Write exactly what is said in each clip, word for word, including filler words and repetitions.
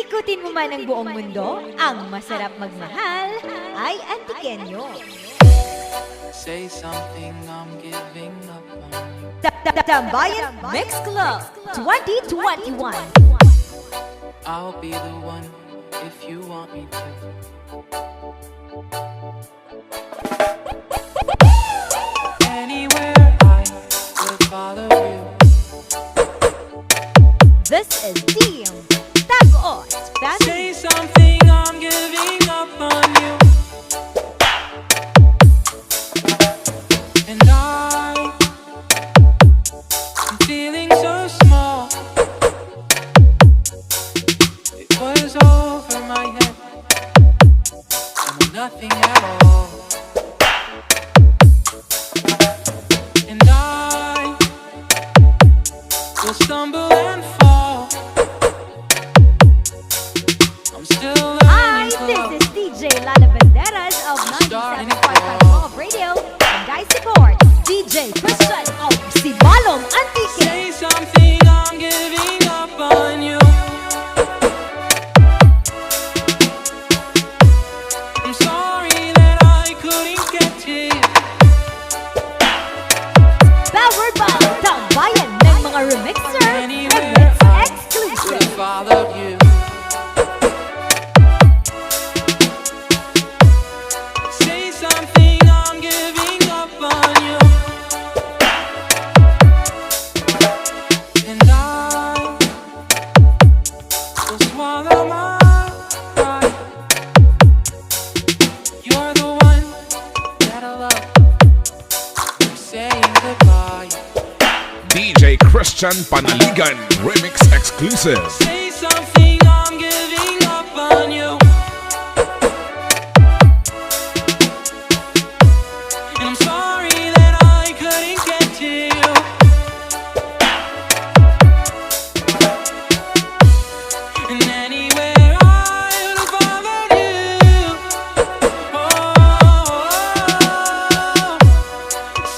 Ikutin mo man ang buong mundo, ang masarap magmahal ay Antiqueño. Say something, I'm giving up on you. Ta- ta- Tambayan Mix Club twenty twenty-one. I'll be the one if you want me to. Anywhere I will follow you. This is Team Tagos Family. Say something, I'm giving up on you. And I, I'm feeling so small. It was over my head. I'm nothing at all. And I will stumble and fall. I'm still Hi, learning to this love. is D J Lala Banderas of ninety-seven point five Love Radio, and I support D J Christian of Sibalom, Antique. Say something, I'm giving up on you. I'm sorry that I couldn't get to you. Powered by Tambayan ng mga Remixer, Remix Exclusive. Follow you. Say something, I'm giving up on you. And I will swallow my pride. You're the one that I love. I'm saying goodbye. D J Christian Panaligan Remix Exclusive. Say something, I'm giving up on you. And I'm sorry that I couldn't get to you. And anywhere I would follow you. Oh,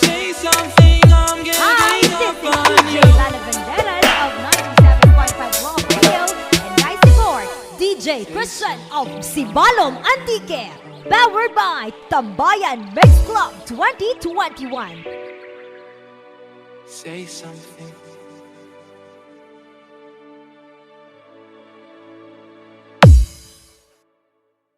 say something, I'm Hi, giving this up is on D J you. Lala Banderas of ninety-seven point five Love Radio, and I support D J Christian of Sibalom, Antique. Powered by Tambayan Mix Club twenty twenty-one. Say something.